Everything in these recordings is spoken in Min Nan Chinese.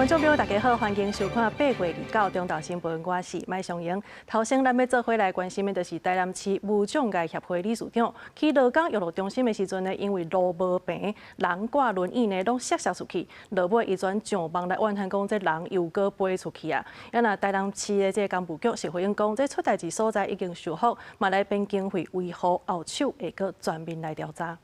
觀眾朋友，大家好，歡迎收看8月29中晝新聞，我是麥尚瑩。頭先咱欲做伙來關心的，就是台南市無障礙協會理事長去鹿港育樂中心的時陣呢，因為路無平，人佮輪椅呢攏摔摔出去，落尾伊轉上網來怨恨講，這人又閣飛出去啊！啊若台南市的這個工務局是回應講，這出代誌所在已經修復，嘛來編經費維護，後手會閣全面來調查。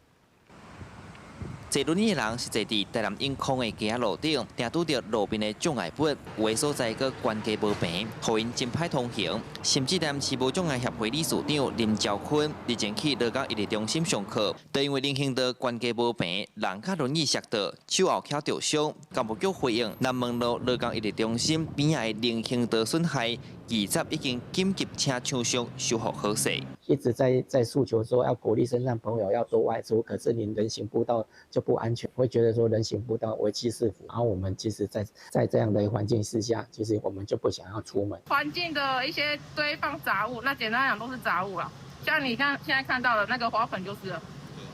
坐輪椅的人是坐佇台南永康的街仔路頂，定拄著路邊的障礙物，有的所在閣懸低無平，予𪜶真歹通行。甚至台南市無障礙協會理事長林昭坤日前去鹿港育樂中心上課，就因為人行道懸低無平，人佮輪椅摔倒，手後蹺著傷。工務局回應，南門路鹿港育樂中心邊仔的人行道損害，二十已經緊急請廠商修復好勢。一直在訴求說要鼓勵身障朋友要多外出，可是你人行步道就不安全，會覺得說人行步道危機四伏。然後我們其實在這樣的環境之下，其實我們就不想要出門。環境的一些堆放雜物，那簡單講都是雜物啦。像你看現在看到的那個花盆就是了，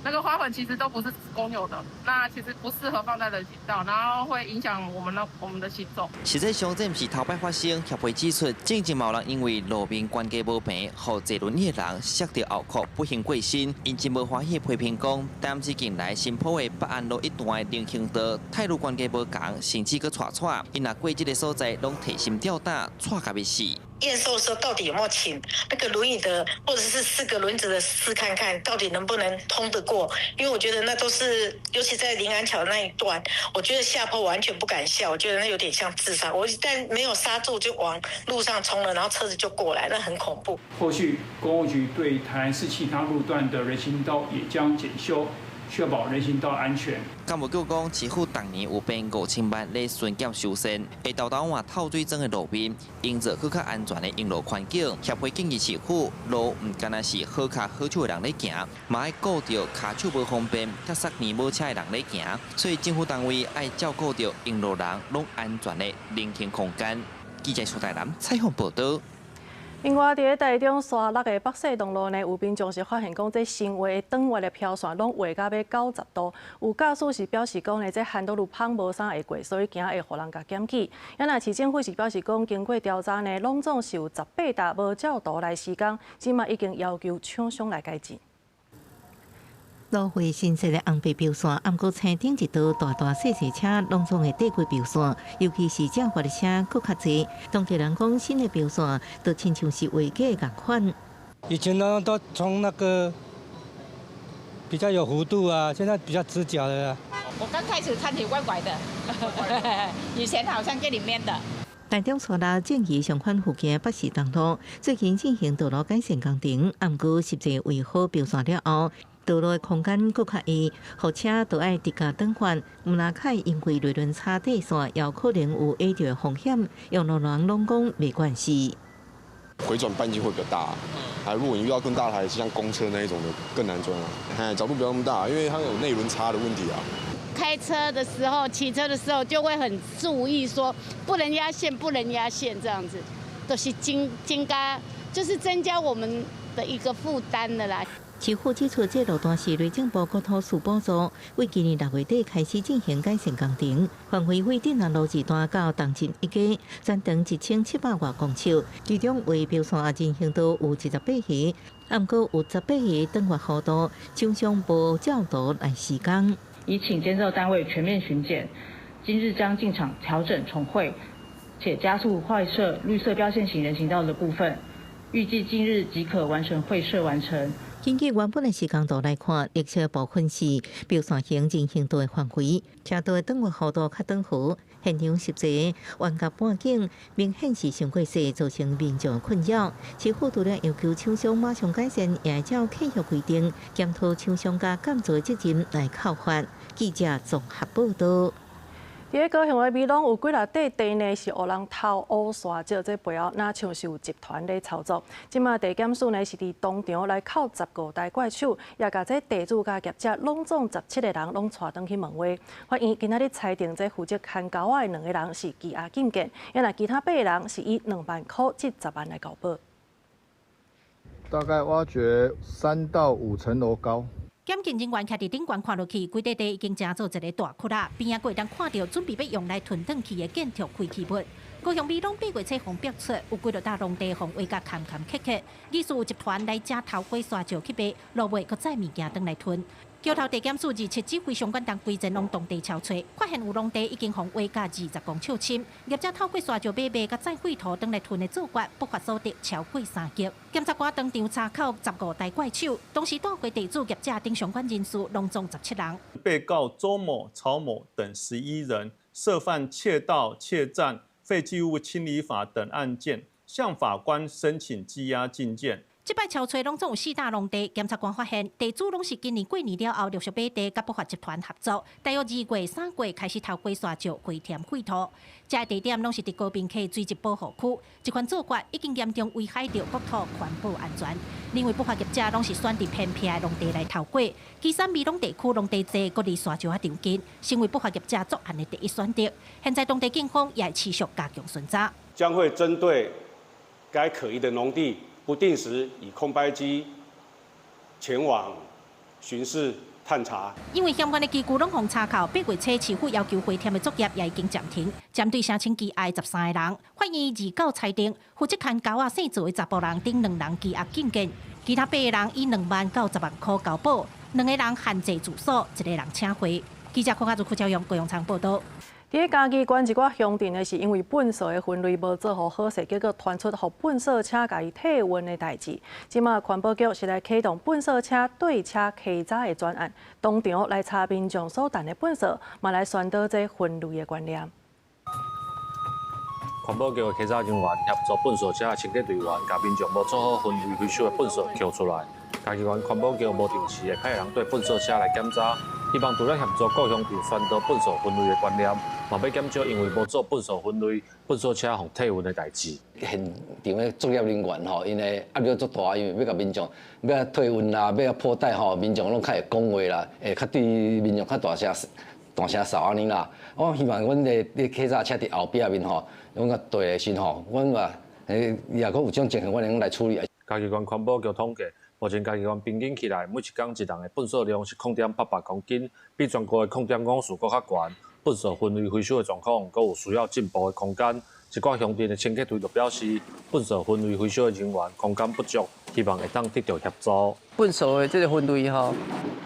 那個花盆其實都不是公有的，那其實不適合放在人行道，然後會影響我們的行走。實際上這毋是頭擺發生，協會指出，進前嘛有人因為路面懸低無平，予坐輪椅的人摔著後殼，不幸過身。𪜶真無歡喜批評講，台南市近來新鋪的北安路一段的人行道，態度懸低無仝，甚至閣掣掣，𪜶若過這个所在，攏提心吊膽，掣甲欲死。驗收的時候到底有沒有請那個輪椅的，或者是四個輪子的試看看，到底能不能通得過？因為我覺得那都是，尤其在臨安橋那一段，我覺得下坡完全不敢下，我覺得那有點像自殺。我一旦沒有剎住就往路上衝了，然後車子就過來，那很恐怖。後續工務局對台南市其他路段的人行道也將檢修，確保人行道安全。工務局講，市府逐年有編5000萬咧巡檢修繕，會沓沓換透水磚的路面，營造閣較安全的用路環境。協會建議市府，路毋干焦是好跤好手的人咧行，嘛愛顧著跤手無方便、佮捒年母車的人咧行。所以政府單位愛照顧著用路人攏安全的人行空間。記者蘇台南採訪報導。另外，佇咧台中沙鹿的北勢東路呢，有民眾是發現講，這新畫的轉彎的標線攏畫甲欲90度。有駕駛是表示講呢，這番路愈芳無啥會過，所以驚會予人共檢舉。啊若市政府是表示講，經過調查呢，攏總是有18搭無照圖來施工，這馬已經要求廠商來改進。路繪新設的紅白標線，毋過青頂一道大大細細車攏總會綴過標線，尤其是正滑的車閣較濟。當地人講，新的標線就親像是畫假仝款。以前呢都從那個比較有弧度啊，現在比較直角的。我剛開始看起怪怪的，以前好像這裡面的。台中沙鹿正義上寬附近的北勢東路最近進行道路改善工程，毋過實際畫好標線了後，道路的空間閣較狹，予車都愛直角轉彎，毋但較因為內輪差底線，也可能有壓著的風險。用路人攏講袂慣勢。迴轉半徑會比較大，啊，如果你遇到更大台，像公車那一種的，更難轉啊。哎，角度不要那麼大，因為它有內輪差的問題啊。開車的時候、騎車的時候就會很注意，說不能壓線，不能壓線，這樣子都是增加，就是增加我們的一個負擔的啦。市府指出，這路段是內政部國土處補助，為今年6月底開始進行改善工程，範圍為鎮南路二段到東鎮一街，全長1700外公尺，其中畫標線仔人行道有28個，毋過有18個轉彎弧度，廠商無照圖來施工。已請監造單位全面巡檢，今日將進場調整重繪，且加速繪設綠色標線型人行道的部分，預計今日即可完成繪設完成。根據原本的施工圖來看，綠色部分是標線型人行道的範圍，車道的轉彎弧度較長弧，現場實際彎角半徑明顯是傷過細，造成民眾困擾。市府除了要求廠商馬上改善，也會照契約規定檢討廠商佮監造責任來扣罰。記者綜合報導。佇咧高雄的美濃有幾若塊地呢，是予人偷烏沙石，這背後若像是有集團咧操作。這馬地檢署呢是佇當場來銬15台怪手，也共這地主佮業者攏總17個人攏帶轉去問話。法院今仔日裁定，這負責牽鉤仔的兩個人是羈押禁見，啊若其他八個人是以2萬箍至10萬來交保。大概挖掘3到5層樓高。檢警人員徛佇頂懸看落去，規塊地已經成做一个大窟仔，邊仔閣會當看著準備欲用來吞轉去的建築廢棄物。高雄美濃8月初予人逼出，有幾落搭農地予人挖甲坎坎坷坷，疑似有集團來遮偷過沙石去賣，落尾閣載物件轉來吞。橋頭地檢署27指揮相關單位前往當地搜查，發現有農地已經予人挖甲20公尺深，業者透過沙石買賣佮載廢土轉來吞的做法，不法所得超過3億。檢察官當場查扣15台怪手，同時帶回地主業者等相關人士，攏總17人。被告周某、曹某等11人涉犯竊盜、竊佔、廢棄物清理法等案件，向法官申請羈押禁見。這擺搜查攏總有四大農地，檢察官發現地主攏是今年過年了後陸續買地，佮不法集團合作，大約2月、3月開始偷過沙石、回填廢土，這个地點攏是佇高屏溪水質保護區，這款做法已經嚴重危害著國土環保安全。認為不法業者攏是選佇偏僻的農地來偷過，旗山美濃地區農地濟，閣離沙石仔近，成為不法業者作案的第一選擇。現在當地警方也會持續加強巡查，將會針對該可疑的農地，不定時以空拍機前往巡視探查。因為相關的機具攏予查扣，8月初市府要求回填的作業也已經暫停。針對聲稱羈押13個人，法院29裁定負責牽猴仔姓做的查埔人等兩人羈押禁見，其他8個人以2萬到10萬箍交保，2個人限制住所，1個人請回。記者柯亞如、柯昭陽、高永昌報導。佇咧嘉義縣一寡鄉鎮呢，是因為糞埽的分類無做予好勢，結果傳出予糞埽車共伊退運的代誌。這馬環保局是來啟動糞埽車對車稽查的專案，當場來查民眾所擲的糞埽，嘛來宣導這分類的觀念。環保局的稽查人員協助糞埽車的清潔隊員，共民眾無做好分類回收的糞埽抾出來。嘉義縣環保局無定時會派人對糞埽車來檢查，希望除了協助各鄉鎮宣導糞埽分類的觀念，嘛欲減少因為無做糞埽分類，糞埽車予退運的代誌。現場的作業人員吼，𪜶的壓力足大，因為欲共民眾欲退運啦，欲破袋吼，民眾攏較會講話啦，會較對民眾較大聲大聲嗽按呢啦。我希望阮的稽查車佇後壁面吼，阮共對的時吼，阮嘛，若閣有這種情形，阮會用來處理。嘉義縣環保局統計，目前嘉義縣平均起來，每一工一人的糞埽量是0.88公斤，比全國的0.54閣較懸。糞埽分類回收的狀況，閣有需要進步的空間。一寡鄉鎮的清潔隊就表示，糞埽分類回收的人員空間不足，希望會當得著協助。糞埽的這个分類吼，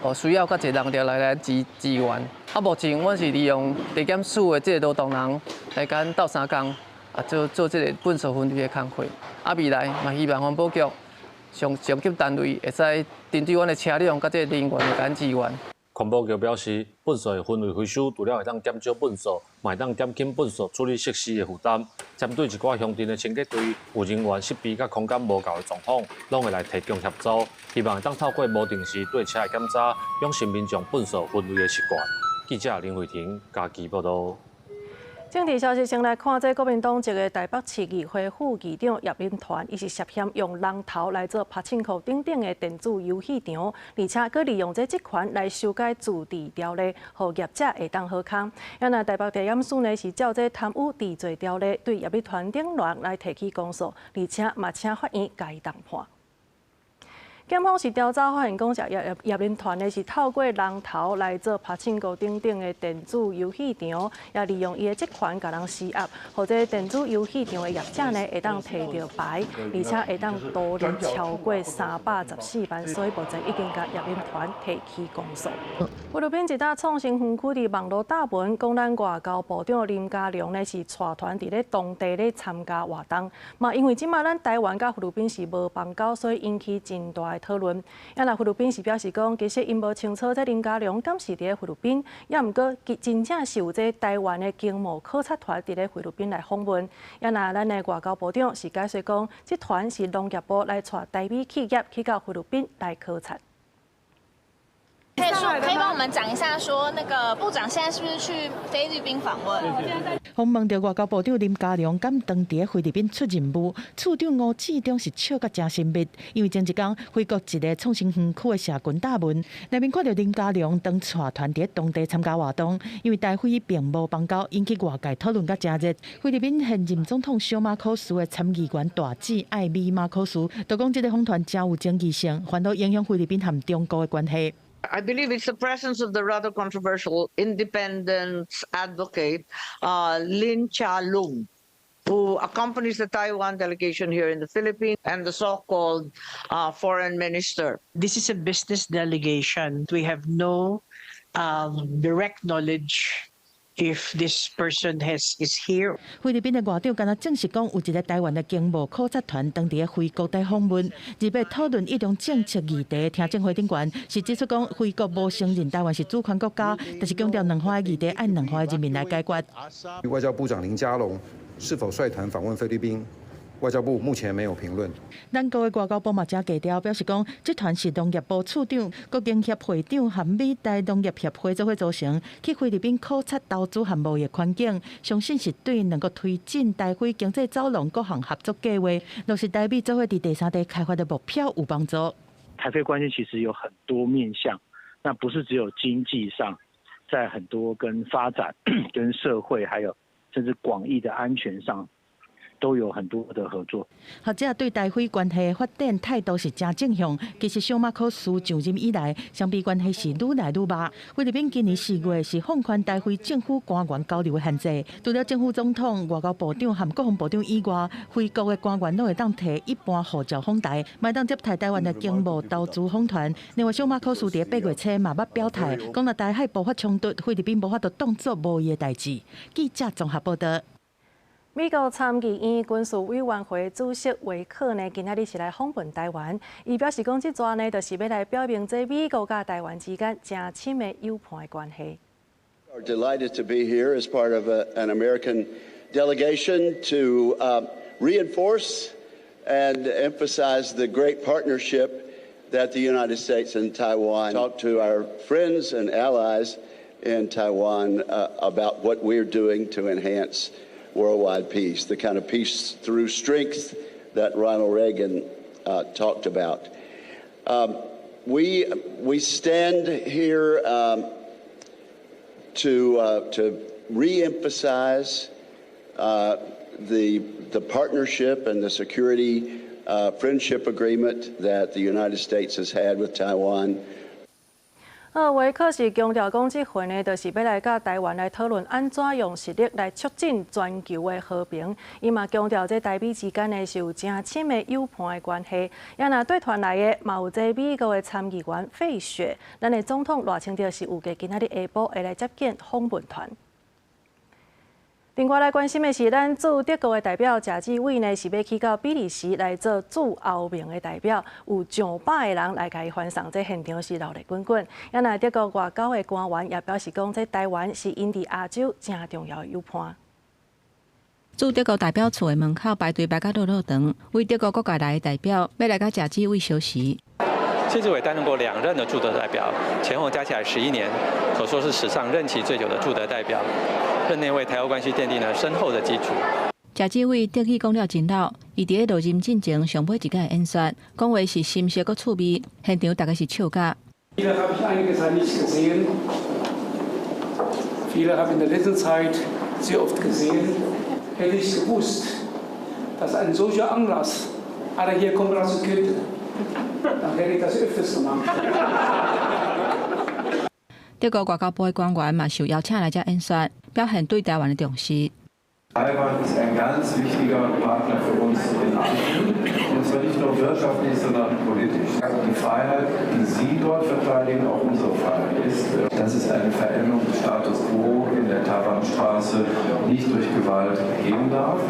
哦需要較濟人力來支支援。啊，目前阮是利用地檢署的這个勞動人來共阮鬥相共，啊做做這个糞埽分類的工課。啊，未來嘛希望環保局上上級單位會使針對阮的車輛佮這个人員來共阮支援。環保局表示，糞埽的分類回收，除了會當減少糞埽，嘛會當減輕糞埽處理設施的負擔。針對一寡鄉鎮的清潔隊有人員設備佮空間無夠的狀況，攏會來提供協助，希望會當透過無定時對車的檢查，養成民眾糞埽分類的習慣。記者林慧婷嘉義報導。政治消息，先來看，這國民黨籍的台北市議會副議長葉林團，伊是涉嫌用人頭來做柏青哥等等的電子遊戲場，而且閣利用這職權來修改自治條例，予業者會當好康。啊若台北地檢署呢是照這貪污治罪條例，對葉林團等人來提起公訴，而且嘛請法院共伊重判。檢方是調查發現，講葉葉林團呢是透過人頭來做柏青哥等等的電子遊戲場，也利用伊的職權共人施壓，予這電子遊戲場的業者呢會當提著牌，而且會當多領超過314萬，所以目前已經共葉林團提起公訴。菲律賓一搭創新園區佇網路貼文，講咱外交部長林佳龍呢是帶團佇咧當地咧參加活動，嘛因為這馬咱台灣佮菲律賓是無邦交，所以引起真大的討論。啊若菲律賓是表示講，其實𪜶無清楚這林佳龍敢是佇咧菲律賓，也毋過真正是有這台灣的經貿考察團佇咧菲律賓來訪問。啊若咱的外交部長是解釋講，這團是農業部來帶台美企業去到菲律賓來考察。可以說，可以幫我們講一下，說那個部長現在是不是去菲律賓訪問？訪問著外交部長林佳龍敢當佇菲律賓出任務，處長吳志中是笑甲誠親密，因為前一工菲國一个創新園區的社群貼文，內面看著林佳龍當帶團佇當地參加活動，因為台菲並無邦交，引起外界討論甲誠熱。菲律賓現任總統小馬可斯的參議員大姊艾美馬可斯，就講這个訪團誠有爭議性，煩惱影響菲律賓和中國的關係。I believe it's the presence of the rather controversial independence advocate, Lin Chia-lung, who accompanies the Taiwan delegation here in the Philippines, and the so-called foreign minister. This is a business delegation. We have no direct knowledge if this person is here. 菲律賓的外長敢若證實講，有一个台灣的經貿考察團當佇菲國佇訪問，而欲討論一中政策議題。聽證會頂懸是指出講，菲國無承認台灣是主權國家，但是強調兩岸的議題愛兩岸人民來解決。外交部長林佳龍是否率團訪問菲律賓？外交部目前沒有評論。咱國的外交部嘛誠低調，表示講，這團是農業部次長、國經協會長和美台農業協會做伙組成，去菲律賓考察投資和貿易環境，相信是對兩國推進台菲經濟走廊各項合作計劃，落實台美做伙佇第三地開發的目標有幫助。台菲關係其實有很多面向，那不是只有經濟上，在很多跟發展、跟社會，還有甚至廣義的安全上，都有很多的合作。學者對台菲關係發展態度是誠正向。其實小馬可斯上任以來，雙邊關係是愈來愈密。菲律賓今年4月是放寬台菲政府官員交流的限制，除了政府總統、外交部長和國防部長以外，菲國的官員攏會當提一般護照訪台，嘛會當接待台灣的經貿投資訪團。另外，小馬可斯佇8月初嘛捌表態，講若台海爆發衝突，菲律賓無法度當作無伊的代誌。記者綜合報道。美國參議院軍事委員會主席維克呢，今仔日是來訪問台灣。伊表示講，這逝呢，就是欲來表明這美國佮台灣之間誠親的友伴的關係。 Are delighted to be here as part of an American delegation to reinforce and emphasize the great partnership that the United States and Taiwan talk to our friends and allies in Taiwan about what we're doing to enhance worldwide peace, the kind of peace through strength that Ronald Reagan talked about. We stand here to re-emphasize the partnership and the security friendship agreement that the United States has had with Taiwan. 維克是強調講，這回呢，就是欲來佮台灣來討論按怎用實力來促進全球的和平。伊嘛強調，這台美之間呢是有誠親的友伴的關係。也若對團來的嘛有這美國的參議員費雪，咱的總統賴清德是預計今仔日下晡會來接見訪問團。另外來關心的是，咱駐德國的代表賈志偉呢，是欲去到比利時來做駐歐盟的代表，有上百个人來共伊歡送，這現場是熱鬧滾滾。也若德國外交的官員也表示講，這台灣是𪜶佇亞洲誠重要的友伴。駐德國代表處的門口排隊排甲落落長，為德國各界來的代表欲來共賈志偉相識。謝志偉擔任過兩任的駐德代表，前後加起來11年，可說是史上任期最久的駐德代表。任內為台歐關係奠定了深厚的基礎。賈志偉德語講了真溜，伊佇咧落任進前上尾一擺演說，講話是深色閣趣味，現場大家是笑甲。 Viele habe ich einige Zeit nicht gesehen. Viele habe ich in der letzten Zeit sehr oft gesehen. Hätte ich gewusst, dass ein solcher Anlass alle hier kommen lassen könnte, dann hätte ich das öfters gemacht. 德國外交部的官員嘛受邀請來遮演說，表現對台灣的重視。 Taiwan ist ein ganz wichtiger Partner für uns in Asien, und zwar nicht nur wirtschaftlich, sondern politisch. Die Freiheit, die Sie dort verteidigen, auch unsere Freiheit ist, dass es eine Veränderung des Status quo in der Taiwanstraße nicht durch Gewalt geben darf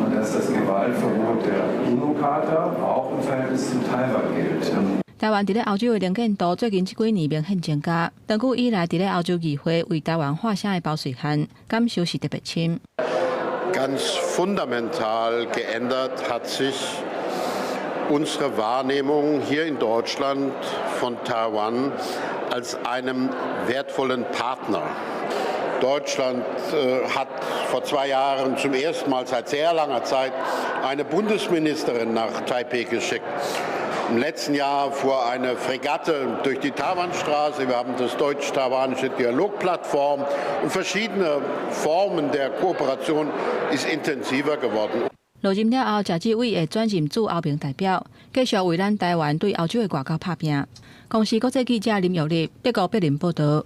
und dass das Gewaltverbot der UNO-Charta auch im Verhältnis zu Taiwan gilt. 台灣佇咧歐洲的能見度最近這幾年明顯增加。長久以來，佇咧歐洲議會為台灣發聲的包瑞漢感受是特別深。 Ganz fundamental geändert hat sich unsere Wahrnehmung hier in Deutschland von Taiwan als einem wertvollen Partner. Deutschland hat vor 2 Jahren zum ersten Mal seit sehr langer Zeit eine Bundesministerin nach Taipei geschickt. Im letzten Jahr fuhr eine Fregatte durch die Taiwanstraße. Wir haben das deutsch-taiwanische Dialogplattform und verschiedene Formen der Kooperation ist intensiver geworden. 落任了後，謝志偉會轉任駐歐盟代表，繼續為咱台灣對歐洲的外交拍拚。公視國際記者林玉麗，德國柏林報導。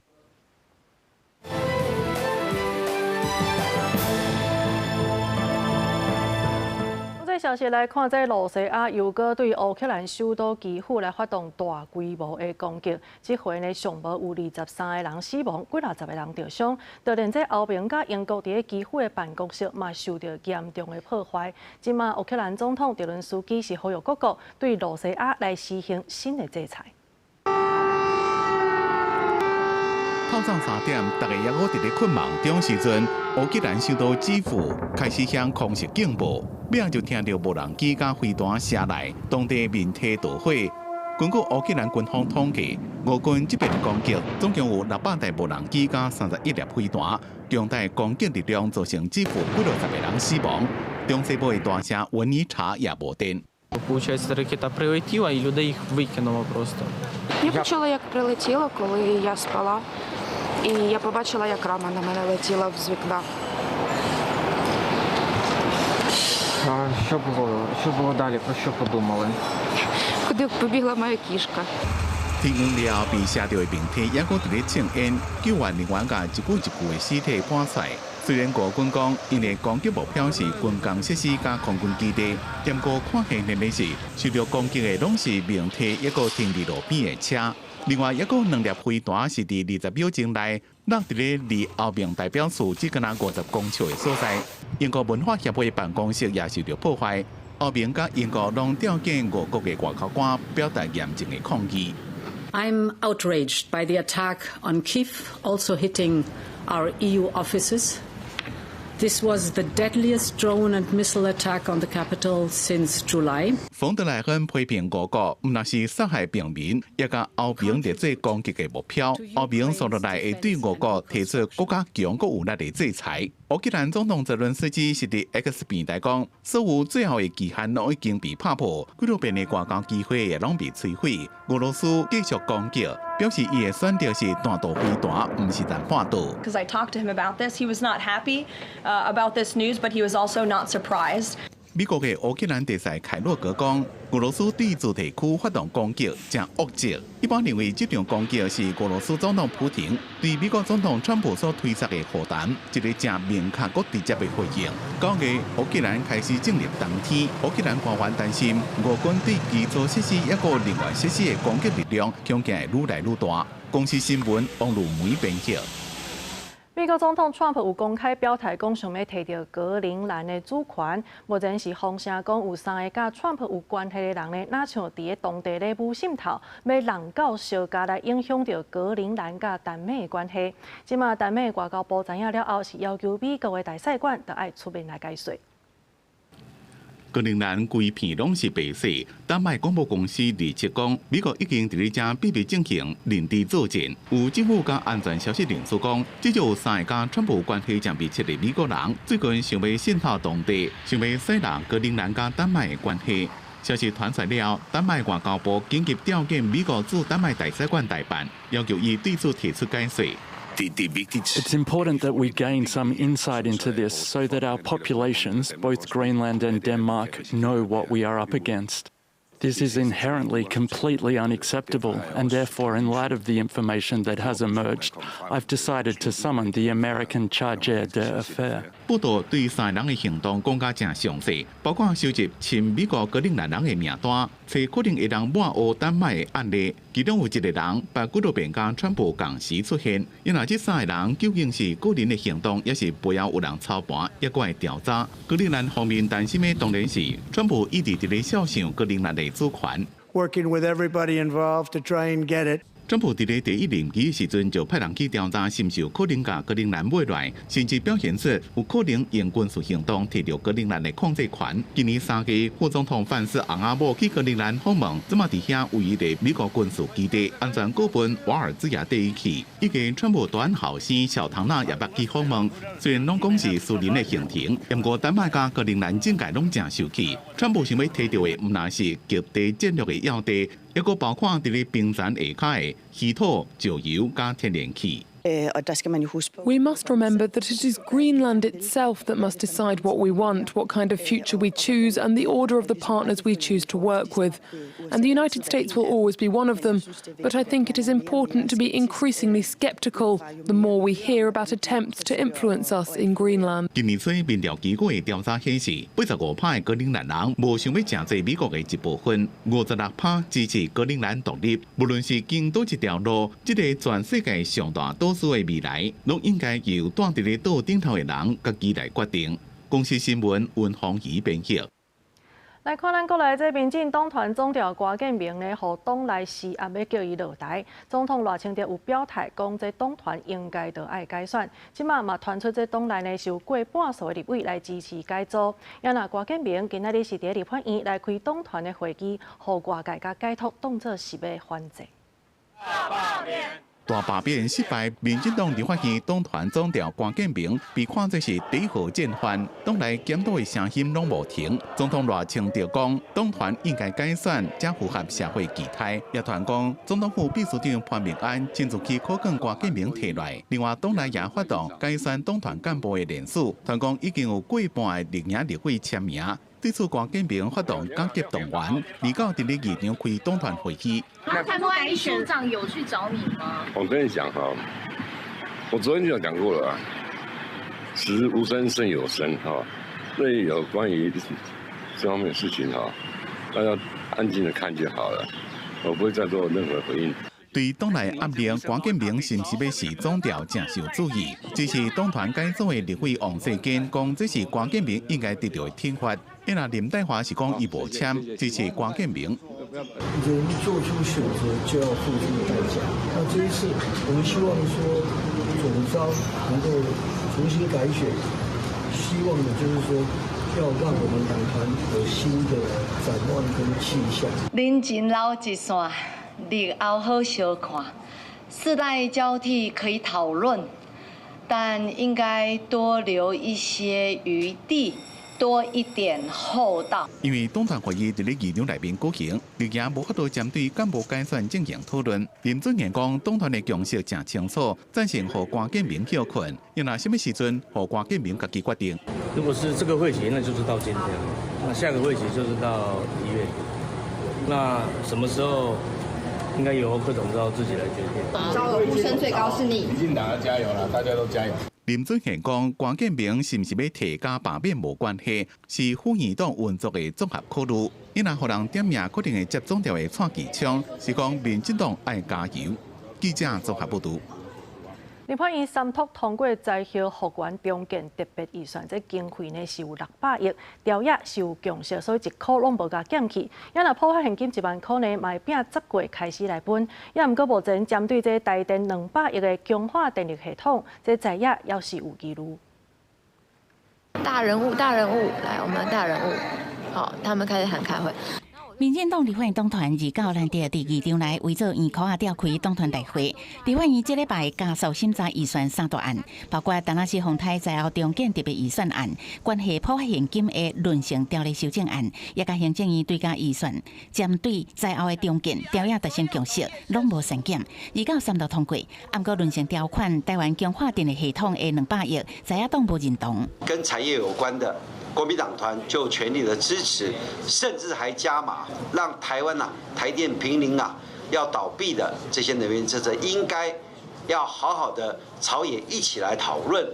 消息來看，這露西亞又閣對烏克蘭首都基輔來發動大規模的攻擊，這回呢上無有23個人死亡，幾若十個人著傷。就連這歐盟佮英國佇咧基輔的辦公室嘛受著嚴重的破壞。這馬烏克蘭總統澤倫斯基是呼籲各國對露西亞來實行新的制裁。透早3點，大家猶閣佇咧睏夢中時陣，烏克蘭首都基輔開始響空襲警報，尾仔就聽著無人機佮飛彈射來，當地民宅著火。根據烏克蘭軍方統計，俄軍這遍攻擊總共有600台無人機佮31粒飛彈，強大攻擊力量造成基輔幾落十個人死亡。中西部的大城文尼察也無電。 Получається, ракета прилетіла і людей їх викинуло просто. Я почула, як прилетіло, коли я спала. І я побачила, як рама на мене летіла з вікна. А що було? Що було далі? Про що подумали? Куди побігла моя кішка? 天光了，被射著的民宅猶閣佇咧衝煙，救援人員共一具一具的屍體搬出來。雖然俄軍講，𪜶的攻擊目標是軍工設施佮空軍基地，不過看現的是，受著攻擊的攏是民宅抑閣停佇路邊的車。另外，抑閣兩粒飛彈是佇20秒鐘內落佇咧離歐盟代表處只敢若50公尺的所在。英國文化協會辦公室也受著破壞。歐盟佮英國攏調見俄國的外交官，表達嚴正的抗議。 I'm outraged by the attack on Kyiv, also hitting our EU offices. This was the deadliest drone and missile attack on the capital since July. 馮德萊恩批評俄國，毋但是殺害平民，也共歐盟列做攻擊的目標。歐盟紲落來會對俄國提出閣較強閣有力的制裁。烏克蘭總統澤倫斯基是佇 X 平台講，所有最後的期限攏已經被拍破，幾落遍的外交機會也攏被摧毀。俄羅斯繼續攻擊，表示伊的選擇是彈道飛彈，毋是彈彈道。 Because I talked to him about this, he was not happy about this news, but he was also not surprised. 美國的烏克蘭特使凱洛格講，俄羅斯對住宅區發動攻擊，誠惡質。一般認為這場攻擊是俄羅斯總統普廷對美國總統川普所推捒的和談一個誠明確閣直接的回應。9月，烏克蘭開始進入冬天，烏克蘭官員擔心俄軍對基礎設施抑閣能源設施的攻擊力量，恐驚會愈來愈大。公視新聞王如梅編譯。美國總統川普有公開表態，講想欲提著格陵蘭的主權。目前是風聲講有三个佮川普有關係的人呢，若像佇咧當地咧舞滲透，欲人教相加來影響著格陵蘭佮丹麥的關係。這馬丹麥外交部知影了後，是要求美國的大使館著愛出面來解說。格陵蘭規片攏是白色。丹麥廣播公司27講，美國已經佇咧遮秘密進行認知作戰。有政府佮安全消息人士講，至少有三个佮川普關係誠密切的美國人，最近想欲滲透當地，想欲洗藍格陵蘭佮丹麥的關係。消息傳出了，丹麥外交部緊急調見美國駐丹麥大使館代辦，要求伊對此提出解說。 It's important that we gain some insight into this so that our populations, both Greenland and Denmark, know what we are up against. This is inherently completely unacceptable, and therefore, in light of the information that has emerged, I've decided to summon the American chargé d'affaires. 報道對三个人的行動講甲誠詳細，包括收集親美國格陵蘭人的名單，揣可能會當抹烏丹麥的案例。其中有一個人，捌幾落遍佮川普仝時出現。因為這三個人究竟是個人的行動，抑是背後有人操盤，猶閣會調查。格陵蘭方面擔心的當然是川普一直佇咧肖想格陵蘭的主權。 Working with everybody involved to try and get it. 川普佇咧第一任期的時陣就派人去調查，是毋是有可能共格陵蘭買來，甚至表現出有可能用軍事行動提著格陵蘭的控制權。今年3月，副總統范斯翁仔某去格陵蘭訪問，這馬佇遐唯一的美國軍事基地安全顧問瓦爾茲也綴伊去。以及川普大漢後生小唐納也捌去訪問，雖然攏講是私人的行程，毋過丹麥佮格陵蘭政界攏誠受氣。川普想欲提著的，毋但是極地戰略的要地，抑閣包括佇咧冰層下跤的稀土、石油佮天然氣。We must remember that it is Greenland itself that must decide what we want, what kind of future we choose, and the order of the partners we choose to work with. And the United States will always be one of them. But I think it is important to be increasingly sceptical the more we hear about attempts to influence us in Greenland. 今年初民調機構的調查顯示，85%的格陵蘭人無想欲成做美國的一部分，56%支持格陵蘭獨立。無論是經佗一條路，這个全世界上大島嶼的未來，攏應該由蹛佇咧島頂頭的人家己來決定。公視新聞溫芳儀編譯。來看咱國內這民進黨團總召郭建明呢，予黨內施壓欲叫伊落台。總統賴清德有表態，講這黨團應該著愛改選。這馬嘛傳出這黨內呢是有過半數的立委來支持改組。也若郭建明今仔日是佇立法院來開黨團的會議，予外界共解託當做是欲反制。大罷免失敗，民進黨立法院黨團總召郭建明被看作是第一號戰犯，黨內檢討的聲音攏無停。總統賴清德講，黨團應該改選，才符合社會期待。也傳講，總統府秘書長潘孟安親自去苦勸郭建明退落來。另外，黨內也發動改選黨團幹部的連署，傳講已經有過半的綠營立委簽名。對此，郭建明發動緊急動員，二九佇咧議場開黨團會議。那潘秘書長有去找你嗎？我跟你講哈，我昨天就講過了啊，此無聲勝有聲哈，所以有關於這方面的事情哈，大家安靜的看就好了，我不會再做任何回應。對黨內壓力，郭建明是毋是欲辭總召誠受注意。支持黨團改組的立委王世堅講，這是郭建明應該得到的懲罰。因為林岱樺是講伊無簽支持郭建明。人做出選擇就要付出代價。那這一次，我們希望說總召能夠重新改選，希望的就是說要讓我們黨團有新的展望跟氣象。人情老一線，日後好相看。世代交替可以討論，但應該多留一些餘地。多一點厚道。因為黨團會議佇咧議場內面舉行，綠營無法度針對幹部改選進行討論。林俊賢講，黨團的共識誠清楚，贊成予郭建明歇睏，伊若啥物時陣，予郭建明家己決定。如果是這個會期，那就是到今天；那下個會期就是到1月。那什麼時候應該由柯總召自己來決定。總召的呼聲最高是你。民進黨要加油了，大家都加油。林俊賢講，郭建明是毋是欲提加罷免無關係，是副院長運作的綜合考慮。伊若予人點名，可能會接總召的蔡其昌，是講民進黨愛加油。記者綜合報導。立法院三讀通過災後復原重建特別預算，這經費呢是有600億，朝野是有共識，所以一箍攏無共減去。也若普發現金1萬箍呢，嘛會摒10月開始來分。也毋過目前針對這台電200億的強化電力系統，這在野猶是有疑慮。大人物，大人物，來，我們大人物，好，他們開始喊開會。民進黨立法院黨團二九難得佇議場內圍做圓箍仔召開黨團大會。立法院這禮拜加速審查預算三大案，包括臺南市洪災災後重建特別預算案、關係普發現金的輪成條例修正案，也佮行政院追加預算，針對災後的重建，朝野達成共識，攏無刪減。二九三讀通過，毋過輪成條款臺灣強化電力系統的200億，在野黨無認同。跟產業有關的，國民黨團就全力的支持，甚至還加碼，讓台灣啊台電瀕臨啊要倒閉的這些能源政策，應該要好好的朝野一起來討論，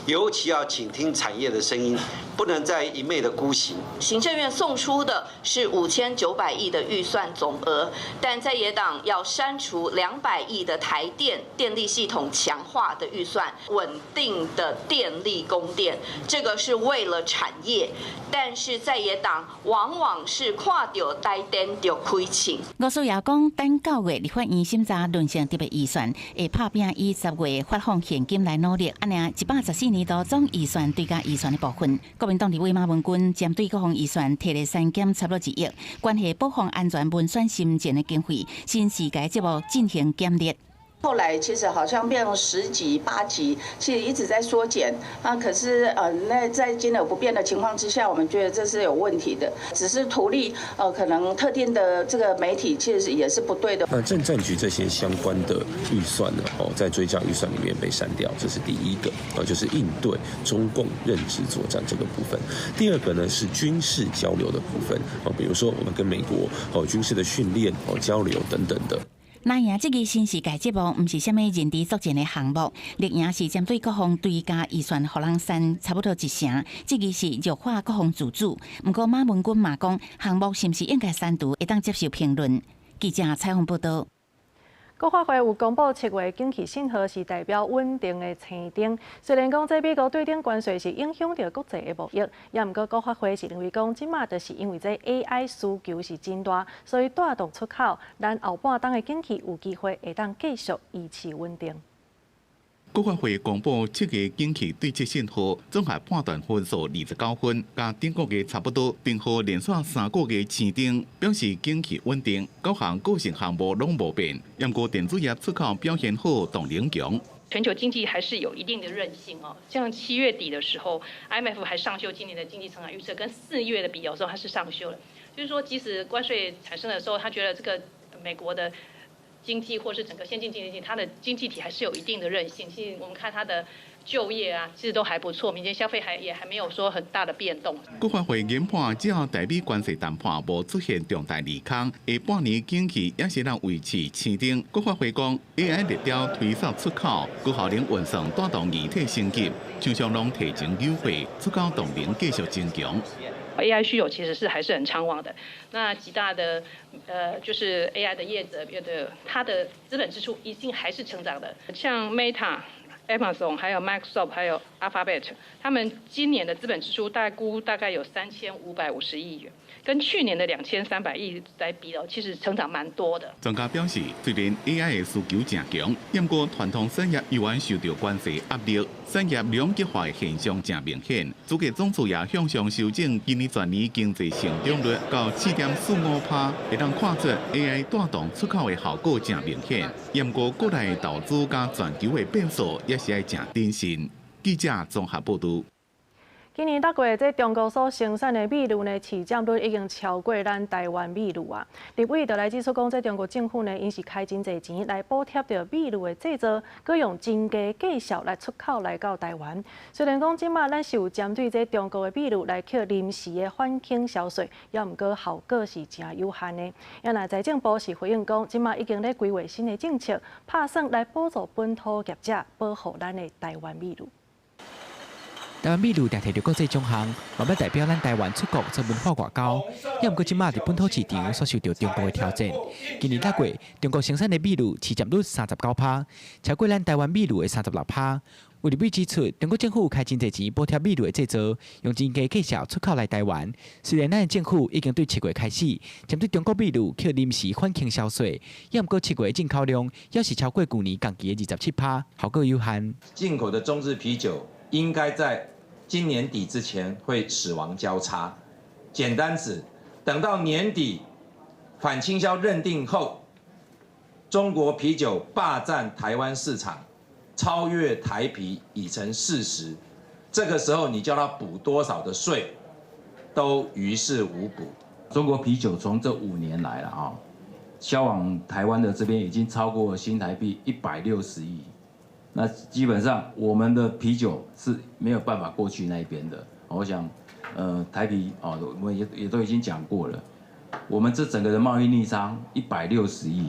尤其要傾聽產業的聲音，不能再一昧的孤行。行政院送出的是5900億的預算總額，但在野黨要刪除200億的台電電力系統強化的預算，穩定的電力供電，這個是為了產業，但是在野黨往往是看著台電就開槍。吳思瑤講，等9月立法院審查輪成特別預算，會拍拚以10月發放現金來努力，按呢114年度總預算追加預算的部分，國民黨立委馬文君針對國防預算提了刪減差不多1億，關係保防安全文宣心情的經費，新世界節目進行檢列。後來其實好像變成10級、8級，其實一直在縮減。啊，可是那在金額不變的情況之下，我們覺得這是有問題的。只是圖利可能特定的這個媒體，其實也是不對的。那政戰局這些相關的預算呢？哦，在追加預算裡面被刪掉，這是第一個，啊，就是應對中共認知作戰這個部分。第二個呢是軍事交流的部分，哦，比如說我們跟美國哦軍事的訓練、哦交流等等的。綠營這個新世界節目，毋是啥物認知作戰的項目，綠營是針對國防追加預算，予人刪差不多一成，這個是弱化國防自主。毋過馬文君嘛講，項目是毋是應該刪除，會當接受評論。記者採訪報道。國發會有公布7月景氣信號是代表穩定的青燈。雖然講這美國對頂關稅是影響著國際的貿易，也毋過國發會是認為講，這馬就是因為這 AI 需求是真大，所以帶動出口，咱後半冬的景氣有機會會當繼續維持穩定。國發會公布7月景氣對策信號，綜合判斷分數29分，佮頂個月差不多，燈號連續3個月青燈，表示景氣穩定，九項個性項目攏無變。毋過電子業出口表現好，動能強。全球經濟還是有一定的韌性哦，像7月底的時候，IMF 還上修今年的經濟成長預測，跟4月的比較時候，它是上修了。就是說，即使關稅產生的時候，他覺得這個美國的經濟或是整個先進經濟體，它的經濟體還是有一定的韌性。其實我們看它的就業啊，其實都還不錯，民間消費還也還沒有說很大的變動。國發會研判，只要台美關稅談判無出現重大利空，下半年景氣也是能維持青燈。國發會講，AI 熱潮推動出口，高效能運算帶動硬體升級，廠商攏提前優惠，出口動能繼續增強。 AI 需求其實是還是很暢旺的，那幾大的就是 AI 的業者，的它的資本支出一定還是成長的，像 Meta、Amazon、還有 Microsoft、還有 Alphabet，他們今年的資本支出大估大概有3550億元，跟去年的2300億來比哦，其實成長蠻多的。專家表示，雖然 AI 的需求誠強，不過傳統產業依然受到關稅壓力，產業兩極化的現象誠明顯。主計總處也向上修正今年全年經濟成長率到4.45%，會當看出 AI 帶動出口的效果誠明顯。不過國內投資佮全球的變數也是愛誠謹慎。記者綜合報導。今年6月，這中國所生產的米露呢，市佔率已經超過咱台灣米露啊。立委就來指出講，這中國政府呢，𪜶是開真濟錢來補貼著米露的製造，閣用真低價數來出口來到台灣。雖然講這馬咱是有針對這中國的米露來課臨時的反傾銷稅，也毋過效果是誠有限的。啊若財政部是回應講，這馬已經咧規劃新的政策，拍算來補助本土業者，保護咱的台灣米露。台灣米露定摕著國際獎項，嘛欲代表咱台灣出國做文化外交。也毋過這馬佇本土市場所受著中國的挑戰。今年6月，中國生產的米露市佔率39%，超過咱台灣米露的36%。有立委指出，中國政府開真濟錢補貼米露的製造，用真低價數出口來台灣。雖然咱的政府已經對7月開始針對中國米露課臨時反傾銷稅，也毋過7月的進口量猶是超過舊年同期的27%，效果有限。進口的中字啤酒應該在今年底之前會死亡交叉，簡單指，等到年底反傾銷認定後，中國啤酒霸佔台灣市場，超越台啤已成事實。這個時候你叫他補多少的稅，都於事無補。中國啤酒從這5年來了啊，銷往台灣的這邊已經超過新台幣160億。那基本上我們的啤酒是沒有辦法過去那邊的。我想，台啤哦，我們也都已經講過了，我們這整個的貿易逆差160億。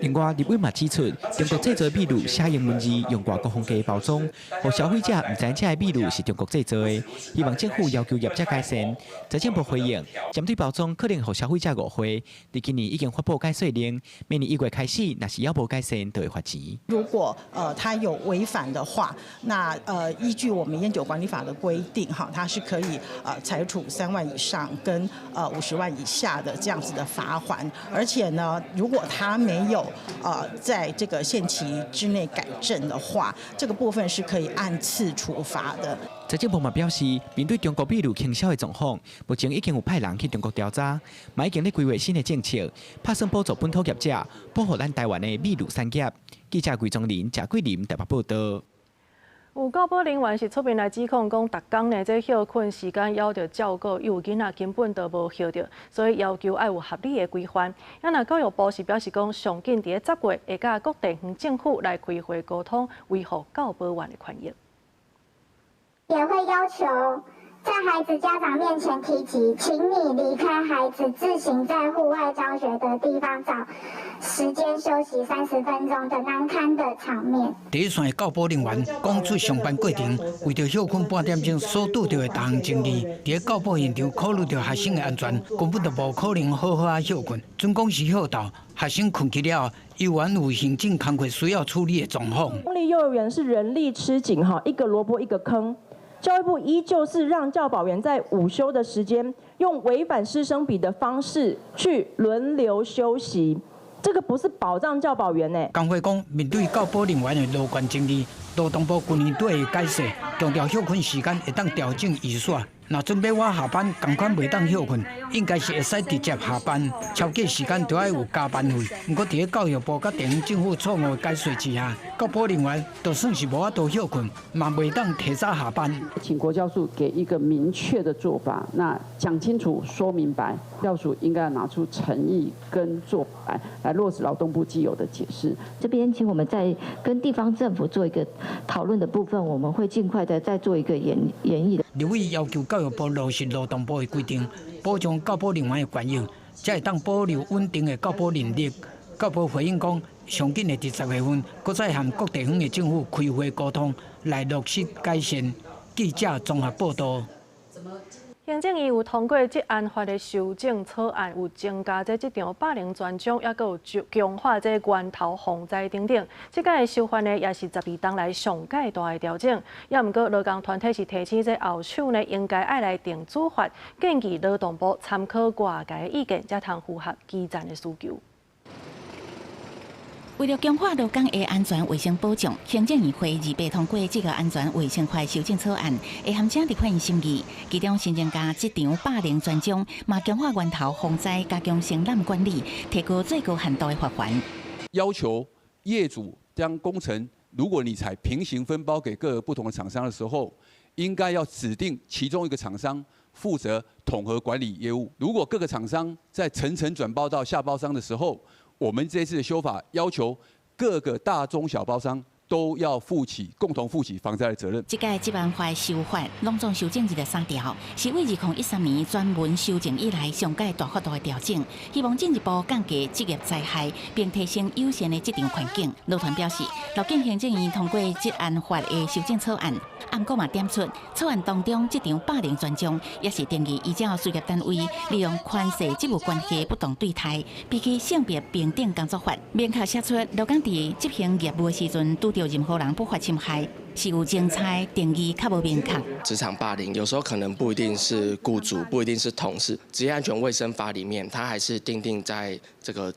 另外，立委嘛指出，中國製造米露寫英文字，用外國風格包裝，予消費者毋知這个米露是中國製造的。希望政府要求業者改善。財政部回應，針對包裝可能予消費者誤會，佇今年已經發布改稅令，明年1月開始，若是猶無改善，就會罰錢。如果他有違反的話，那依據我們菸酒管理法的規定，哈，他是可以裁處3萬以上跟50萬以下的這樣子的罰鍰。而且呢，如果他沒有在這個限期之內改正的話，這個部分是可以按次處罰的。財政部嘛表示，面對中國米滷傾銷的狀況，目前已經有派人去中國調查，嘛已經咧規劃新的政策，拍算補助本土業者，保護咱台灣的米滷產業。記者桂宗林、賈桂林台北報道。有教保人員是出面來指控講，逐工呢這歇睏時間猶著照顧幼囡仔，根本都無歇著，所以要求愛有合理的規範。啊，若教育部是表示講，上緊佇咧10月會佮各地方政府來開會溝通，維護教保員的權益。也會要求在孩子家長面前提及，請你離開孩子自行在戶外教學的地方找時間休息30分鐘的難堪的場面。第一線的教保人員講出上班過程，為著歇睏半點鐘所拄著的逐項爭議，佇教保現場考慮著學生的安全，根本就無可能好好仔歇睏。準講是歇晝，學生睏去了後，猶原有行政工課需要處理的狀況。公立幼兒園是人力吃緊，哈，一個蘿蔔一個坑。教育部依舊是讓教保員在午休的時間，用違反師生比的方式去輪流休息，這個不是保障教保員呢。工會講，面對教保人員的勞權爭議，勞動部去年底的解釋，強調歇睏時間會當調整預算。若準備晚下班，仝款袂當歇睏，應該是會使直接下班，超過時間就愛有加班費。毋過，佇咧教育部佮地方政府錯誤的解說之下，教保人員就算是無法度歇睏，嘛袂當提早下班。請國教署給一個明確的做法，那講清楚、說明白，教署應該要拿出誠意跟做法來落實勞動部既有的解釋。這邊請我們在跟地方政府做一個討論的部分，我們會盡快的再做一個研議的。立委要求教育部落實勞動部的規定，保障教保人員的權益，才會當保留穩定的教保人力。教保回應講，上緊會佇10月份，閣再和各地方的政府開會溝通，來落實改善。記者綜合報道。行政院有通過職安法的修正草案，有增加這職場霸凌專章，抑閣有強化這源頭防災等等。這擺的修法呢，也是12冬來上蓋大的調整。抑毋過勞工團體是提醒這後手呢，應該愛來定主法，建議勞動部參考外界的意見，才通符合基層的需求。為著強化勞工的安全衛生保障，行政院會28通過這個安全衛生法修正草案，會函請立法院審議。其中新增加職場霸凌專章，嘛強化源頭防災，加強承攬管理，提高最高限度的罰鍰。要求業主將工程，如果你採平行分包給各個不同的廠商的時候，應該要指定其中一個廠商負責統合管理業務。如果各個廠商在層層轉包到下包商的時候，我們這次的修法要求各個大中小包商都要負起共同負起防災的責任。這屆職安法修法攏總修正23條，是為2013年專門修正以來上蓋大幅度的調整，希望進一步降低職業災害，並提升友善的職場環境。勞團表示，樂見行政院通過職安法的修正草案，毋過嘛點出草案當中職場霸凌專章，也是定義依照事業單位利用權勢職務關係不當對待，比起性別平等工作法，明確寫出勞工佇執行業務的時陣拄著任何人不法侵害，是有精彩定義較無明確。職場霸凌有時候可能不一定是僱主，不一定是同事。職業安全衛生法裡面，它還是訂定在這個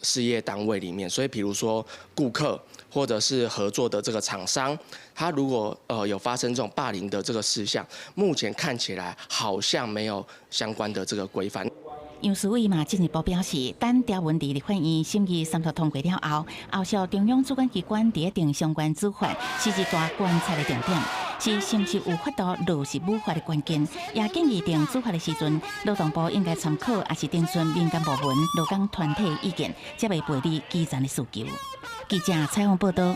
事業單位裡面。所以，比如說顧客或者是合作的這個廠商，他如果有發生這種霸凌的這個事項，目前看起來好像沒有相關的這個規範。楊思偉嘛進一步表示，等條文佇立法院審議三讀通過了後，後續中央主管機關佇定相關主法，是一大觀察的重點，是是毋是有法度落實母法的關鍵。也建議定主法的時陣，勞動部應該參考，抑是徵詢民間部門、勞工團體意見，才袂背離基層的需求。記者採訪報道。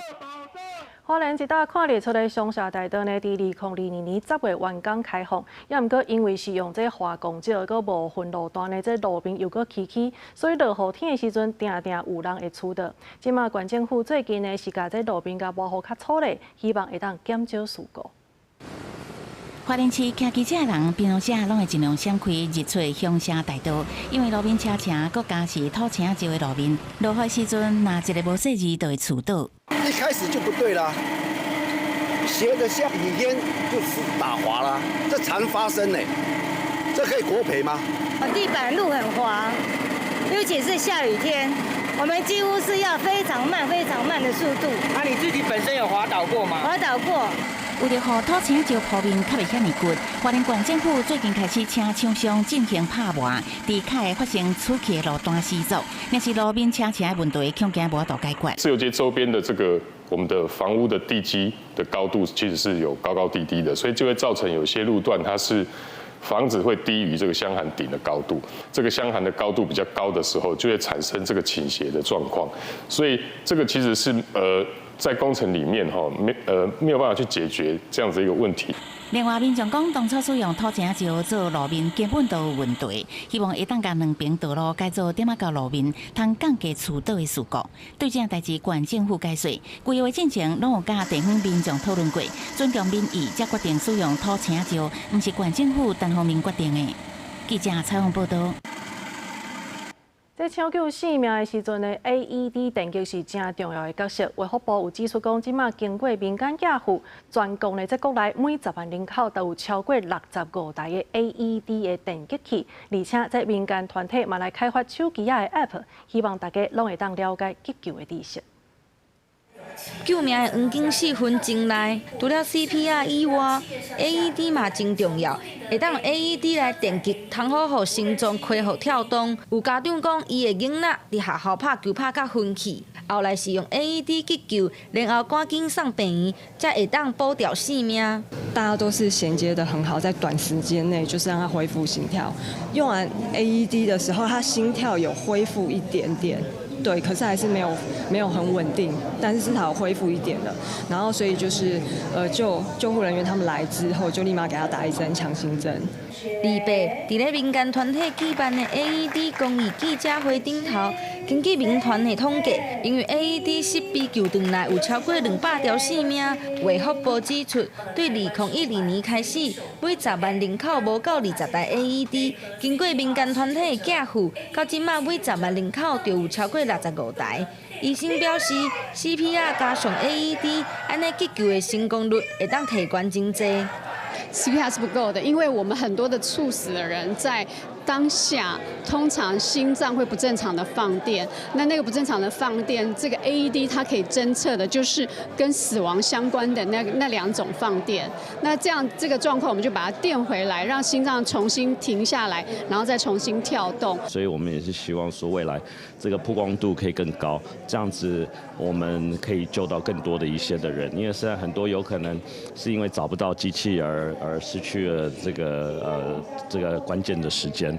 花蓮一搭看日出的雙霞大道呢，佇2022年10月完工開放，抑毋過因為是用這華貢石，閣無分路段的這路面又閣崎嶇，所以落雨天的時陣，定定有人會揤倒。這馬縣政府最近呢是共這路面共磨予較粗咧，希望會當減少事故。花蓮市騎機車的人，平常時攏會盡量閃開日出鄉社大道，因為路面車埕閣加是土青石的路面，落雨時陣，若一个無細意就會揤倒。一開始就不對啦，斜的下雨天就是打滑啦，這常發生呢，這可以國賠嗎？地板路很滑，尤其是下雨天，我們幾乎是要非常慢、非常慢的速度。那你自己本身有滑倒過嗎？滑倒過。為著予土青石鋪面較袂遐爾骨，花蓮縣政府最近開始請廠商進行拍磨，佇較會發生出去的路段施作，若是路面車車的問題，恐驚無法度解決。自由街周邊的這個我們的房屋的地基的高度其實是有高高低低的，所以就會造成有些路段它是房子會低於這個箱涵頂的高度，這個箱涵的高度比較高的時候，就會產生這個傾斜的狀況，所以這個其實是在工程裡面哈，沒有辦法去解決這樣子一個問題。另外，民眾講當初使用土青石做路面根本都有問題，希望會當共兩邊道路改做點仔到路面，通降低厝倒的事故。對這件代誌，縣政府解釋，規劃進程攏有佮地方民眾討論過，尊重民意，才決定使用土青石，毋是縣政府單方面決定的。記者採訪報導。在搶救性命的時陣呢，AED 電擊是誠重要的角色。衛福部有指出講，這馬經過民間寄付，全國呢，在國內每10萬人口都有超過65台的 AED 的電擊器，而且這民間團體嘛來開發手機仔的 App，希望大家攏會當了解急救的知識。救命的黃金4分鐘內，除了 CPR 以外，AED 嘛真重要，會當用 AED 來電擊，通好予心臟恢復跳動。有家長講，伊的囡仔佇學校拍球拍甲昏去，後來是用 AED 急救，然後趕緊送病院，才會當保著性命。大家都是銜接得很好，在短時間內就是讓他恢復心跳。用完 AED 的時候，他心跳有恢復一點點。對，可是還是沒有很穩定，但是至少恢復一點了。然後所以就是救護人員他們來之後，就立馬給他打一針強心針。二八，佇咧民間團體舉辦的 AED 公益記者會頂頭，根據民團的統計，因為 AED 設備救轉來有超過200條性命。衛福部指出，對2012年開始，每10萬人口無夠20台 AED。經過民間團體的寄付，到這馬每10萬人口就有超過65台。醫生表示，CPR 加上 AED，按呢急救的成功率會當提懸真濟。 CPR 是不夠的，因為我們很多的猝死的人在當下，通常心臟會不正常的放電。那個不正常的放電，這個 AED 它可以偵測的就是跟死亡相關的那兩種放電。那這樣這個狀況，我們就把它電回來，讓心臟重新停下來，然後再重新跳動。所以我們也是希望說，未來這個曝光度可以更高，這樣子我們可以救到更多的一些的人。因為現在很多有可能是因為找不到機器而失去了這個關鍵的時間。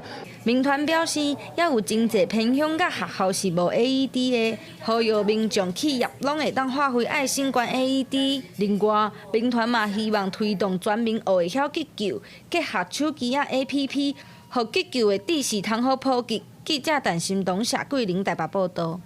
民團表示，猶有真濟偏鄉佮學校是無 AED 的，呼籲民眾企業攏會當發揮愛心捐 AED。另外，民團嘛希望推動全民學會曉急救，結合手機仔 APP，予急救的知識通好普及。記者陳心東、謝桂玲台北報導。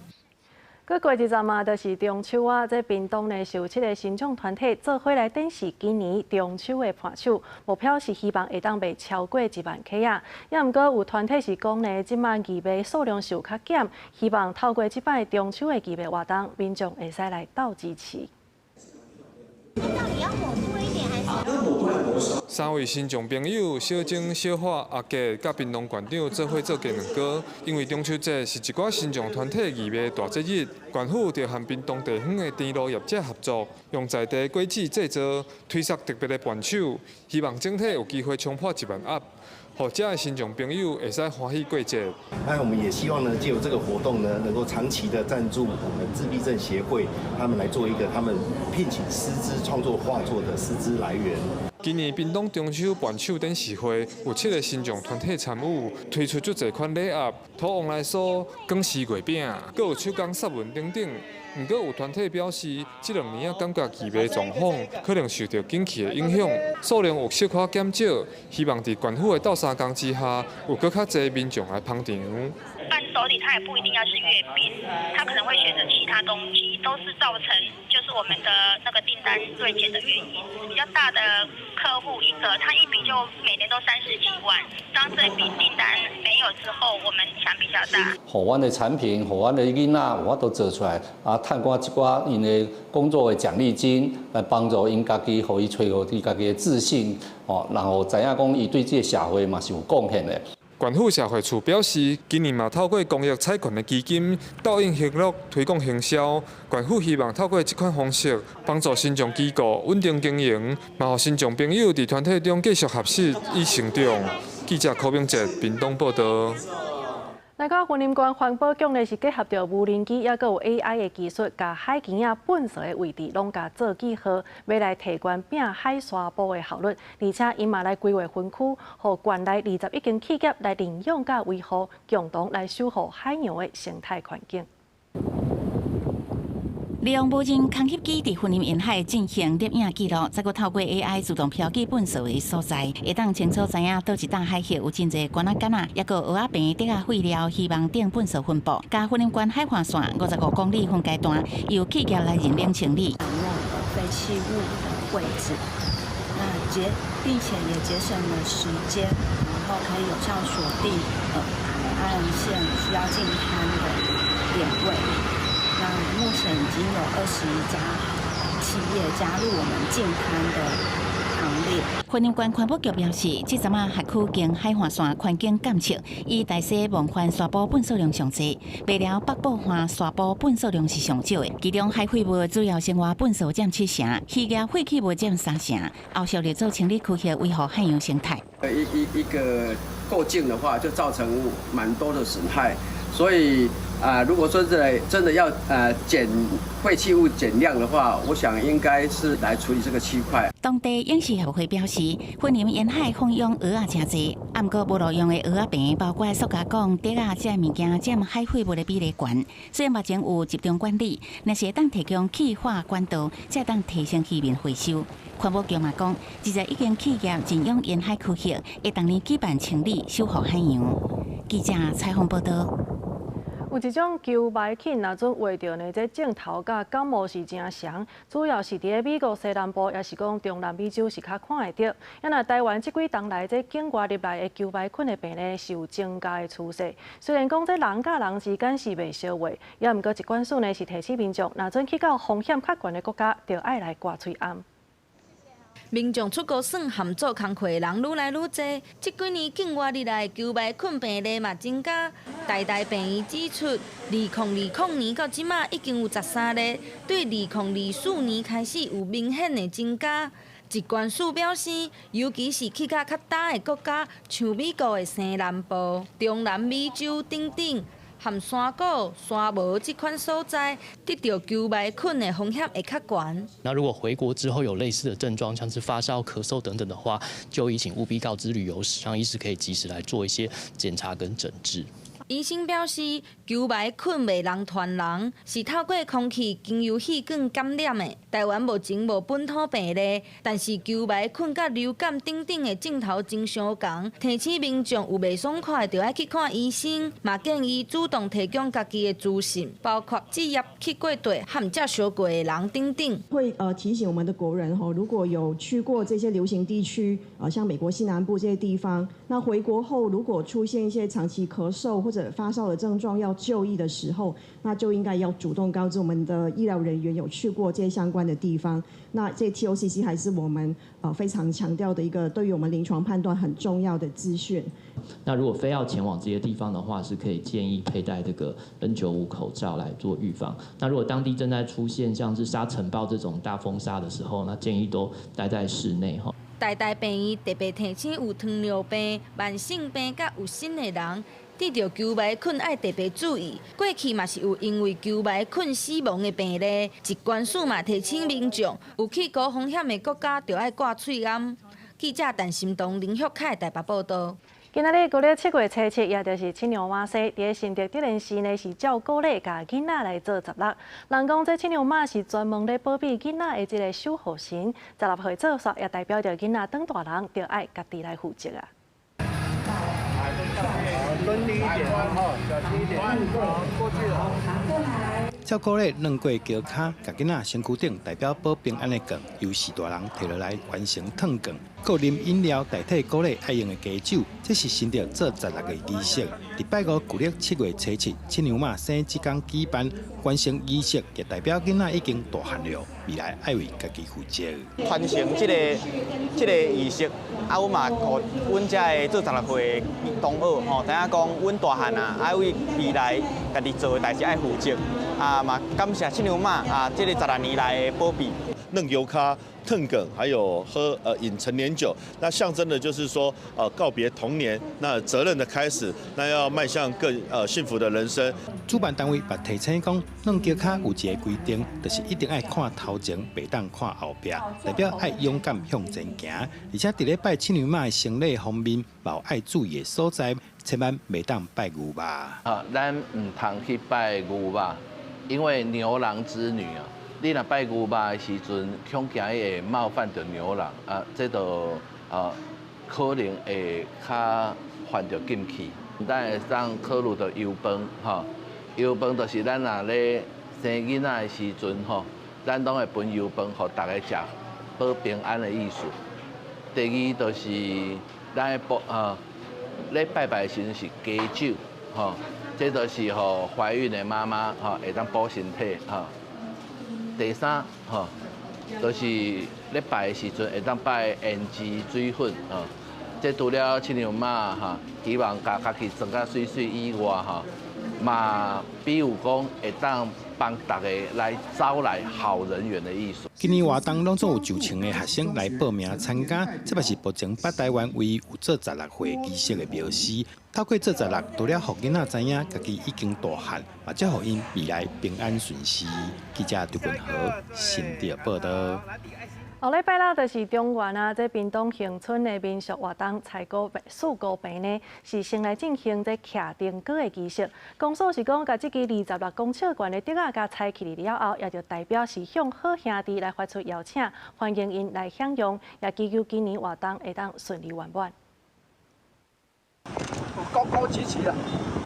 閣過一陣嘛，就是中秋啊！這屏東呢，是有七个身障團體做伙來展示今年中秋的伴手，目標是希望會當賣超過1萬克仔。也毋過有團體是講呢，這馬義賣數量是有較減，希望透過這擺中秋的義賣活動，民眾會使來鬥支持。到底要抹多一點還是？三位身障朋友小晶、小華、阿杰，佮屏東縣長做伙做雞卵糕。因為中秋節是一寡身障團體義賣大節日，縣府就和屏東地方的甜露業者合作，用在地果子製作，推出特別的伴手，希望整體有機會衝破1萬盒，予遮的身障朋友會使歡喜過節。那我們也希望呢，藉由這個活動呢，能夠長期的贊助我們自閉症協會，他們來做一個他們聘請師資創作畫作的師資來源。今年屏東中秋伴手展示會有七个身障團體參與，推出足濟款禮盒、土黃梨酥、廣式月餅，閣有手工雪文等等。毋過有團體表示，這兩年仔感覺義賣狀況可能受著景氣的影響，數量有小可減少。希望佇縣府的鬥相共之下，有閣較濟民眾來捧場。伴手禮他也不一定要是月餅，他可能會選擇其他東西，都是造成就是我們的那個訂單銳減的原因。比較大的客戶一個，他一筆就每年都30幾萬，當這筆訂單沒有之後，我們影響比較大。予阮的產品，予阮的囡仔有法度做出來，啊，趁寡一寡𪜶的工作的獎勵金，來幫助𪜶家己，予伊揣予伊家己的自信，哦，然後知影講伊對這个社會嘛是有貢獻的。縣府社會處表示，今年嘛透過公益彩券的基金，導引娛樂推廣行銷。縣府希望透過這款方式，幫助身障機構穩定經營，嘛予身障朋友佇團體中繼續學習與成長。記者柯明哲屏東報道。來看雲林縣環保局呢，是結合著無人機，抑閣有 AI 的技術，共海墘仔糞埽的位置攏共做記號，欲來提懸摒海沙埔的效率，而且𪜶嘛來規劃分區，予縣內21間企業來認養佮維護，共同來守護海洋的生態環境。利用無人空翕機佇雲林沿海進行攝影記錄，再閣透過 AI 自動標記糞埽的所在，會當清楚知影佗一搭海域有真濟竿仔矸仔，抑閣蚵仔棚、竹仔廢料、漁網等糞埽分布。共雲林縣海岸線55公里分階段，由企業來認領清理。廢棄物的位置，那節並且也節省了時間，然後可以有效鎖定海岸線需要淨灘的點位。那目前已經有21家企業加入我們淨灘的行列。雲林縣環保局表示，這陣仔轄區近海岸線環境監測，以大細望番沙埔糞埽量上濟，麥寮北部灣沙埔糞埽量是上少的。其中海廢物主要生活糞埽佔七成，漁業廢棄物佔三成。後續會做清理區域，維護海洋生態。一個過境的話，就造成蠻多的損害，所以啊，如果說是真的要減廢棄物減量的話，我想應該是來處理這個區塊。當地養殖協會表示，雲林沿海放養蚵仔誠濟，毋過無路用的蚵仔棚，包括塑膠管、竹仔這物件，佔海廢物的比例懸。雖然目前有集中管理，若是會當提供氣化管道，才會當提升漁民回收。環保局嘛講，21間企業認養沿海區域，會逐年舉辦清理、守護海洋。記者採訪報道。有一種球蠆菌，若準畫著呢，這症頭佮感冒是誠像，主要是佇咧美國西南部，抑是講中南美洲是較看會著。啊若台灣這幾冬來，這境外入來的球蠆菌的病例是有增加的趨勢。雖然講這人佮人之間是袂相話，也毋過疾管署呢是提醒民眾，若準去到風險較懸的國家，著愛來掛喙罨。民眾出國耍和做工課的人愈來愈濟，這幾年境外入來的球蠆菌病例嘛增加。台大病院指出，2020年到這馬已經有13例，對2024年開始有明顯的增加。疾管署表示，尤其是去較較焦的國家，像美國的西南部、中南美洲等等。和山谷、山無這款所在，得著球蠆菌的風險會較懸。那如果回國之後有類似的症狀，像是發燒、咳嗽等等的話，就請務必告知旅遊史，讓醫師可以及時來做一些檢查跟診治。醫生表示，球蠆菌袂人傳人，是透過空氣經由細菌感染的。台灣目前無本土病例，但是球蠆菌佮流感等等的症頭真相仝，提醒民眾有袂爽快，就愛去看醫生。嘛建議主動提供家己的資訊，包括職業去過地和接觸過的人等等。會提醒我們的國人吼，如果有去過這些流行地區，像美國西南部這些地方，那回國後如果出現一些長期咳嗽或者發燒的症狀要就醫的時候，那就應該要主動告知我們的醫療人員有去過這些相關的地方。那這 TOCC 還是我們非常強調的一個對於我們臨床判斷很重要的資訊。那如果非要前往這些地方的話，是可以建議佩戴這個 N95 口罩來做預防。那如果當地正在出現像是沙塵暴這種大風沙的時候，那建議都待在室內哈。台大病院特別提醒有糖尿病、慢性病佮有腎的人，得著球蠆菌愛特別注意。過去嘛是有因為球蠆菌死亡的病例，疾管署嘛提醒民眾，有去高風險的國家，就愛掛喙罨。記者陳心東、林旭凱台北報道。今仔日舊曆7月初7，也就是七娘媽生，佇新竹德仁寺呢是照古禮，共囡仔來做十六。人講這七娘媽是專門咧保庇囡仔的這个守護神，16歲做煞，也代表著囡仔長大人，著愛家己來負責啊。蹲低一點，小心一點，好，過去了。照古禮轉過橋跤，共囡仔身軀頂代表保平安的棍，由四大人提落來完成轉棍。閣啉飲料代替古禮愛用的雞酒，這是新竹做十六的儀式。禮拜五舊曆7月初7，七娘媽生這工舉辦完成儀式，也代表囡仔已經大漢了，未來愛為家己負責。傳承這個儀式，啊，阮嘛，予阮遮的做16歲的同學吼，知影講，阮大漢啊，愛為未來家己做的代誌愛負責。啊嘛，感謝七娘媽啊，這個16年來的保庇。嫩油咖、褪梗，還有喝飲陳年酒，那象徵的就是說，告別童年，那責任的開始，那要邁向更幸福的人生。主辦單位嘛提醒講，嫩油咖有一個規定，就是一定愛看頭前，袂當看後壁，代表愛勇敢向前行。而且佇咧拜七娘媽的生禮方面，嘛有愛注意的所在，千萬袂當拜牛肉。啊，咱毋通去拜牛肉，因為牛郎織女啊。你若拜牛肉的時陣，恐驚伊會冒犯著牛郎啊，這就啊可能會較犯著禁忌。咱會當考慮著油飯吼，油飯就是咱若咧生囡仔的時陣吼，咱攏會分油飯予大家食，保平安的意思。第二就是咱咧咧拜拜的時陣是雞酒吼，這就是予懷孕的媽媽吼會當補身體吼。第三，吼，就是咧拜的時陣會當拜胭脂水粉，吼，這除了七娘媽吼，希望共家己妝甲媠媠以外，吼，嘛比如講會當幫大家來招來好人緣的意思。今年活動攏總有9000個學生來報名參加，這嘛是目前北台灣唯一有做16歲儀式的廟司。透過做16，除了予囡仔知影家己已經大漢，嘛祝福𪜶未來平安順遂。記者張文和新竹報道。後禮拜六就是中元啊，這屏東恆春的民俗活動採高四姑坪呢，是先來進行這徛燈果的儀式。公所是講，共這支26公尺懸的燈仔共拆起了後，也就代表是向好兄弟來發出邀請，歡迎𪜶來享用，也祈求今年活動會當順利圓滿。高高舉起啦！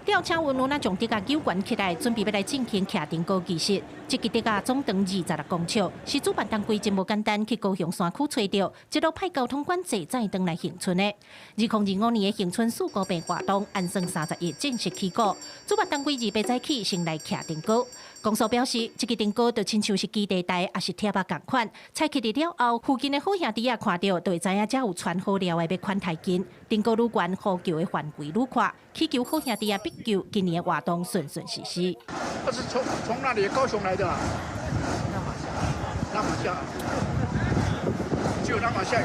吊車溫溫啊，將燈仔揪懸起來，準備欲來進行徛燈果儀式。這支燈仔總長26公尺，是主辦單位真無簡單去高雄山區揣著，一路派交通管制載轉來恆春的。2025年的恆春四姑坪活動，按算30日正式起鼓。主辦單位28早起先來徛燈果。公所表示，這支燈果就親像是基地台，抑是貼仔仝款，拆起來了後，附近的好兄弟仔看著，就會知影遮有傳好料的欲款待𪜶。燈果愈懸，呼求的範圍愈闊，祈求好兄弟仔庇佑，今年的活動順順實施。他是從哪裡？高雄來的啊？那馬下，就那馬下。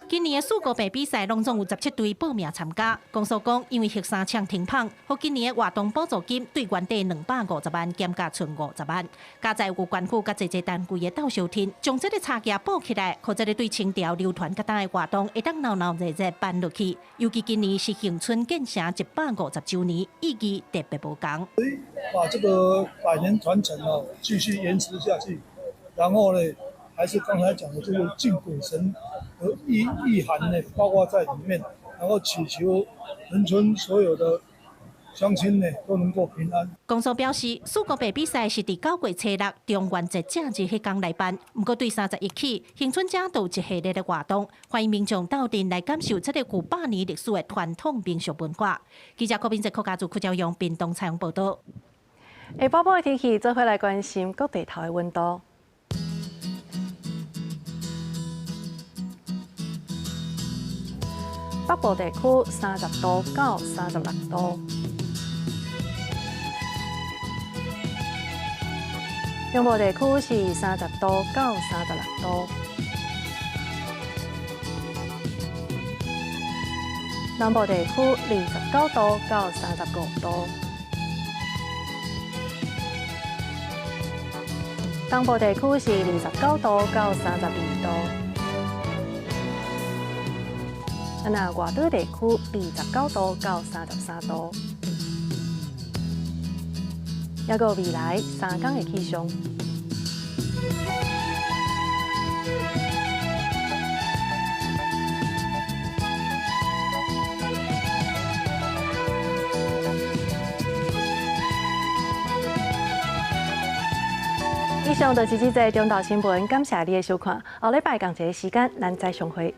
今年的四姑坪比賽，攏總有17隊報名參加。公所講，因為核三廠停放，予今年的活動補助金對原底250萬減價賰50萬。加在有縣府佮濟濟單位的鬥相挺，將這个差價補起來，予這个對清朝流傳較早的活動會當鬧鬧熱熱辦落去。尤其今年是恆春建成150週年，意義特別無仝。把這個百年傳承哦，繼續延遲下去，然後呢，還是剛才講的這個敬鬼神的意涵呢，包括在裡面，然後祈求恆春所有的鄉親呢都能夠平安。公所表示，四姑坪比賽是佇9月初6中元節正日彼工來辦，毋過對31起，恆春遮都有一系列的活動，歡迎民眾鬥陣來感受這个具100年歷史的傳統民俗文化。記者郭明哲、郭家祖、柯昭陽，屏東採訪報導。下晡晡的天氣，做伙來關心各地頭的溫度。北部地區30度到36度，中部地區是30度到36度，南部地區29度到35度，東部地區是29度到32度。那外島地區29度到33度，抑閣未來3天的氣象。以上就是這節中島新聞，感謝你的收看。後禮拜仝一个時間，咱再相會。。